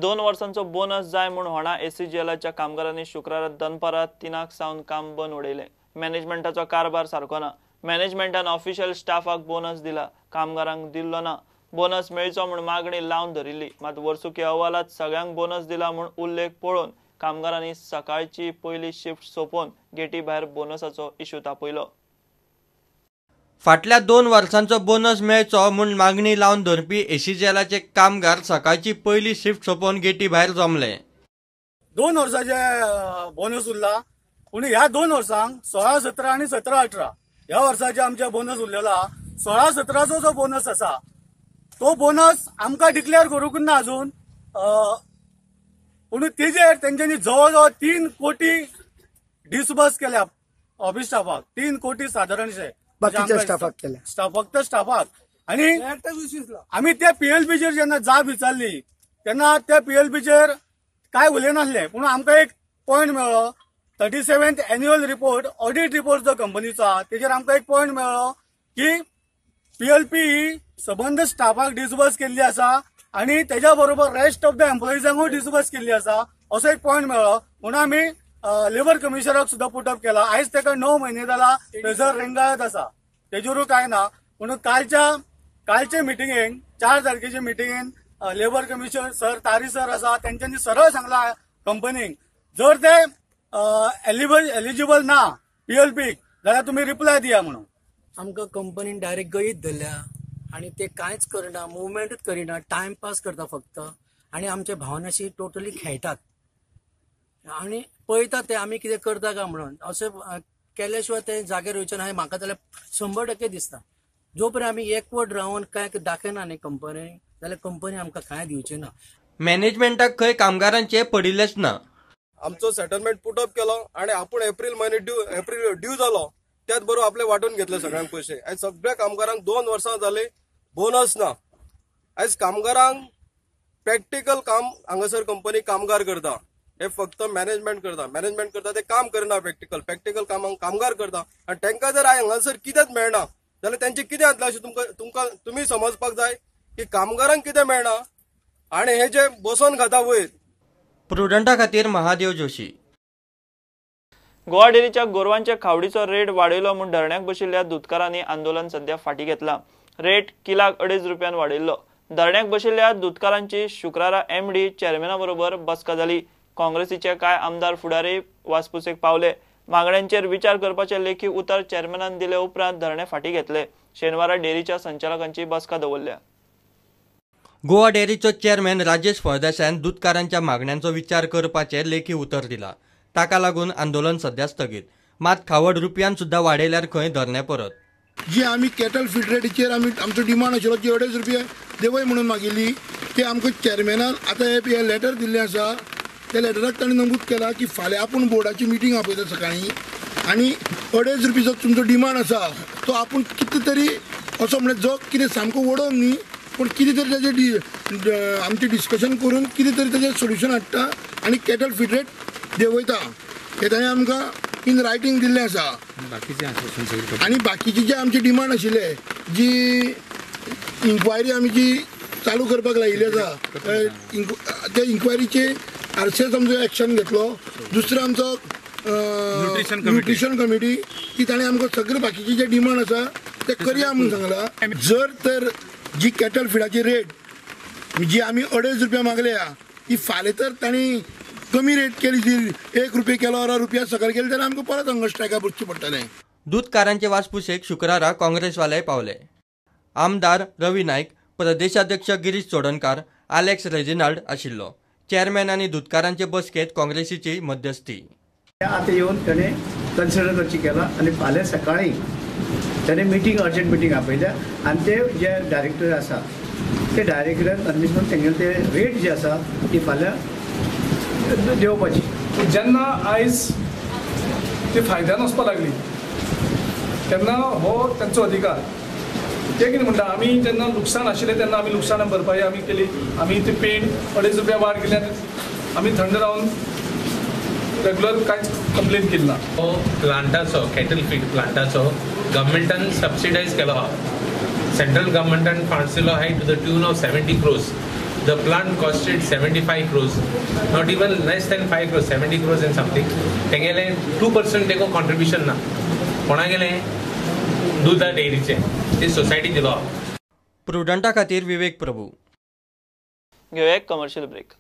2 वर्सांचो बोनस जाय म्हूण होणा एसीजीएलाच्या कामगारांनी शुक्रारा दनपारां 3 सावन काम बंद उडयलें। मॅनेजमेंटाचो कारभार सारको ना। मॅनेजमेंटान ऑफिशियल स्टाफाक बोनस दिला, कामगारांक दिल्लो ना। बोनस मेळचो म्हूण मागणी लावन धरिल्ली, मात वर्सुकी अहवालात सगळ्यांक बोनस दिला म्हूण उल्लेख पळोवन कामगारांनी सकाळची पयली शिफ्ट सोंपोवन गेटी भायर बोनसाचो इश्यू तापयलो। फाटल्या 2 वर्सांचो बोनस मेळचो म्हूण मागणी लावन धरपी एसीजीएलाचे कामगार सकाळची पयली शिफ्ट सोंपोवन गेटी भायर जमले। 2 वर्साचे बोनस उरला, पूण ह्या 2 वर्सांक 16 17 आनी 17 18 ह्या वर्साचे आमचे बोनस उरलेला। 16 17चो जो बोनस आसा तो बोनस आमकां डिक्लेअर करूंक ना अजून, पूण तेजेर तेंच्यांनी जवळ जवळ 3 कोटी डिसबर्स केल्या ऑफिस स्टाफाक। 3 कोटी सादारणशे बाकीच्या स्टाफाक केल्या, फक्त स्टाफाक। आणि आमी त्या पीएलपीचेर जेन्ना जाप विचारली तेन्ना त्या पीएलपीचेर काय उलयनासले, पूण आमकां एक पॉयंट मेळ्ळो। 37th annual report audit report जो कंपनीचो आहा तेजेर आमकां एक पॉयंट मेळ्ळो की पीएलपी ही सबंद स्टाफाक डिसबर्स केल्ली आसा आणि तेज्या बरोबर रेस्ट ऑफ the एम्प्लॉइजांकूय डिसबर्स केल्ली आसा असो एक पॉयंट मेळ्ळो। म्हणून आमी लेबर कमिशनराक सुद्दां पुटअप केला। आयज ताका 9 म्हयने जाला थंयसर रेंगाळत आसा, तेजेरूय कांय ना। म्हणून कालचे मिटिंगेक 4 तारखेचे मिटिंगेन labour commissioner sir Tari sir आसा तेंच्यांनी सरळ सांगला कंपनीक जर ते एलिजिबल ना पीएलपीक जाल्यार तुमी रिप्लाय दिया म्हणून। आमकां कंपनीन डायरेक्ट गळीत धरल्या आनी ते कांयच करना, मुवमेंटूच करिना, टायमपास करता फक्त आनी आमच्या भावनाशी टोटली खेळटात आनी पळयतात ते आमी कितें करता काय म्हणून। अशें केल्या शिवाय ते जाग्यार वयचे ना हें म्हाका जाल्यार 100% दिसता। जो पर्यंत आमी एकवट रावन कांय दाखयना न्ही कंपनी, जाल्यार कंपनी आमकां कांय दिवची ना। मॅनेजमेंटाक खंय कामगारांचे पडिल्लेच ना। आमचो सेटलमेंट पुटअप केलो आनी आपूण एप्रील म्हयने एप्रील ड्यू जालो त्याच बरोबर आपले वांटून घेतले सगळ्यांक पयशे। आयज सगळ्या कामगारांक 2 वर्सां जाली बोनस ना। आयज कामगारांक प्रॅक्टिकल काम हांगासर कंपनी कामगार करता, हे फक्त मॅनेजमेंट करता, मॅनेजमेंट करता ते काम करना, प्रॅक्टिकल प्रॅक्टिकल काम कामगार करता। आनी तांकां जर आयज हांगासर कितेंच मेळना जाल्यार तेंचें कितें जातलें अशें तुमकां तुमी समजपाक जाय की कामगारांक कितें मेळना आनी हे जे बसोन खाता वयर। प्रुडंटा खातीर महादेव जोशी। गोवा डेअरीच्या गोरवांच्या खावडीचो रेट वाडयलो म्हूण धरण्याक बशिल्ल्या दुदकारांनी आंदोलन सध्या फाटी घेतला। रेट किलाक 2.5 रुपयान वाडयल्लो। धरण्याक बशिल्ल्या दुदकारांची शुक्रारा एमडी चेअरमॅना बरोबर बसका जाली। काँग्रेसीचे कांय आमदार फुडारी वासपुसेक पावले। मागण्यांचेर विचार करपाचे लेखी उतर चेअरमॅनान दिले उपरांत धरणे फाटी घेतले। शेनवारा डेअरीच्या संचालकांची बसका दवरल्या। गोवा डेअरीचो चेअरमॅन राजेश फळदेसायान दुदकारांच्या मागण्यांचो विचार करपाचे लेखी उतर दिला। ताका लागून आंदोलन सध्या स्थगीत। मात खावड रुपयान सुद्धा वाडयल्यार खंय धरणे परत। जी आमी कॅटल फीड रेटीचेर आमी आमचो डिमांड आशिल्लो ती 2.5 रुपया देवय म्हणून मागिल्ली, ते आमकां चेअरमॅनान आतां हें लेटर दिल्लें आसा। त्या लेटराक ताणें नमूद केलां की फाल्यां आपूण बोर्डाची मिटींग आपयता सकाळीं आनी 2.5 रुपयाचो तुमचो डिमांड आसा तो आपूण कितें तरी असो म्हणल्यार जो कितें सामको वडोवन न्ही पूण कितें तरी ताजें आमचें डिस्कशन करून कितें तरी ताजें सोल्युशन हाडटा आनी कॅटल फीड रेट देंवयता हें ताणें आमकां इन रायटींग दिल्लें आसा। आनी बाकीचे जे आमचे डिमांड आशिल्ले जी इन्क्वायरी आमी जी चालू करपाक लायिल्ली आसा त्या इन्क्वायरीचे आरसीएस आमचो एक्शन घेतलो। दुसरो आमचो न्युट्रिशन कमिटी ती ताणें आमकां सगळे बाकीचे जे डिमांड आसा ते करया म्हणून सांगला। जर तर जी कॅटल फिडाची रेट जी आमी 2.5 रुपया मागल्या ती फाल्यां तर तांणी कमी रेट केली, 1 रुपया केलो 1 रुपया सकयल केली जाल्यार आमकां परत हांगा स्ट्रायकाक बसचें पडटलें। दुदकारांचे वासपुसेक शुक्रारा काँग्रेसवाले पावले। आमदार रवी नायक, प्रदेशाध्यक्ष गिरीश चोडणकार, आलेक्स रेजिनाल्ड आशिल्लो। चेअरमॅन आनी दुदकारांचे बसकेत काँग्रेसीची मध्यस्थी। आतां येवन ताणें कन्सिडर करची केला आनी फाल्यां सकाळीं ताणें मिटींग अर्जंट मिटींग आपयल्या आनी ते जे डायरेक्टर आसा ते डायरेक्टरान कन्विन्स तेंगेले ते रेट जी आसा ती फाल्यां देंवपाची। जेन्ना आयज ती फायद्यान वचपाक लागली तेन्ना हो तांचो अधिकार। ते कितें म्हणटा, आमी जेन्ना लुकसाण आशिल्लें तेन्ना आमी लुकसाण भरपाई आमी केली, आमी ती पेण 2.5 रुपया वाड केली आनी आमी थंड रावन रेगुलर कांयच कंप्लेन केली ना। हो प्लांटाचो कॅटल फीड प्लांटाचो गव्हर्मेंटान सबसिडायज केलो आहा, सेंट्रल गव्हर्मेंटान फंड्स दिलो आहा to the tune of 70 crores. The plant costed 75 crores, not even less than 5 crores, 70 crores and something. तेंगेलें 2% तेको कॉन्ट्रिब्युशन ना. कोणागेलें? दुदा डेअरीचें ती सोसायटी दिलो. प्रुडंटा खातीर विवेक प्रभू. घेवया एक कमर्शियल ब्रेक.